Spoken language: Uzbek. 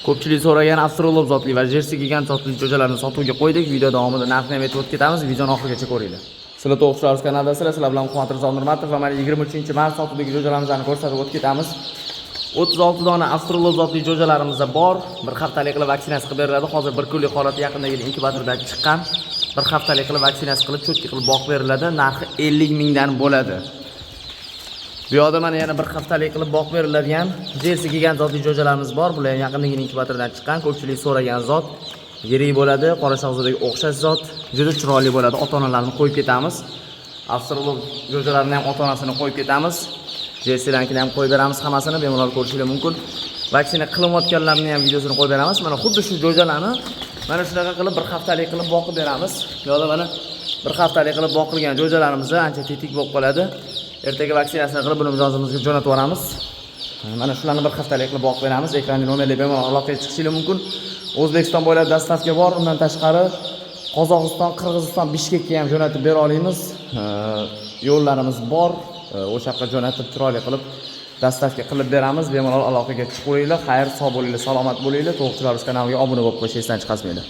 Ko'pchilik so'ragan австралорп zotli va Jersey gigant zotli jo'jalarni sotuvga qo'ydik. Video davomida narxni ham aytib o'tib ketamiz. Videoni oxirigacha ko'ringlar. Sizlar To'qchilar kanalidasizlar. Sizlar bilan Quvontir Nurmatov va mana 23-mart sotuvdagi jo'jalarimizni ko'rsatib o'tib ketamiz. 36 dona австралорп zotli jo'jalarimiz bor. Bir haftalik qilib vaksinasi qilib beriladi. Hozir bir kunlik holati, yaqindagina inkubatordan chiqqan. Bir haftalik qilib vaksinasi qilib, чётко qilib boqib beriladi. Narxi 50 mingdan bo'ladi. Bu yoqda mana yana bir haftalik qilib boqib beriladigan Jersey gigant zotli jo'jalarimiz bor. Bular ham yaqindagina inkubatordan chiqqan, ko'pchilik so'ragan zot. Yirik bo'ladi, qora shahzodaga o'xshash zot, juda chiroyli bo'ladi. Ota-onalarini qo'yib ketamiz. Австралорп jo'jalarni ham ota-onasini qo'yib ketamiz. Jerseylarnikini ham qo'yib beramiz hammasini, bemalol ko'rishingiz mumkin. Vaksina qilinayotganlarni ham videosini qo'yib beramiz. Mana xuddi shu jo'jalarni mana shunaqa qilib bir haftalik qilib boqib beramiz. Bu yoqda mana bir haftalik qilib boqilgan jo'jalarimiz ancha tetik bo'lib qoladi. Ertaga vaksinasini qilib buni mijozimizga jo'natib yuboramiz. Mana shularni bir haftalik qilib boqib beramiz. Ekranda nomerli bemalol aloqaga chiqishingiz mumkin. O'zbekiston bo'ylab доставка bor. Undan tashqari Qozog'iston, Qirg'iziston, Bishkekka ham jo'natib bera olamiz. Yo'llarimiz bor. O'sha yoqqa jo'natib, chiroyli qilib доставка qilib beramiz. Bemalol aloqaga chiqaveringlar. Xayr, sog' bo'linglar, salomat bo'linglar. To'qchilar kanaliga obuna bo'lib qo'yish esdan chiqarmanglar.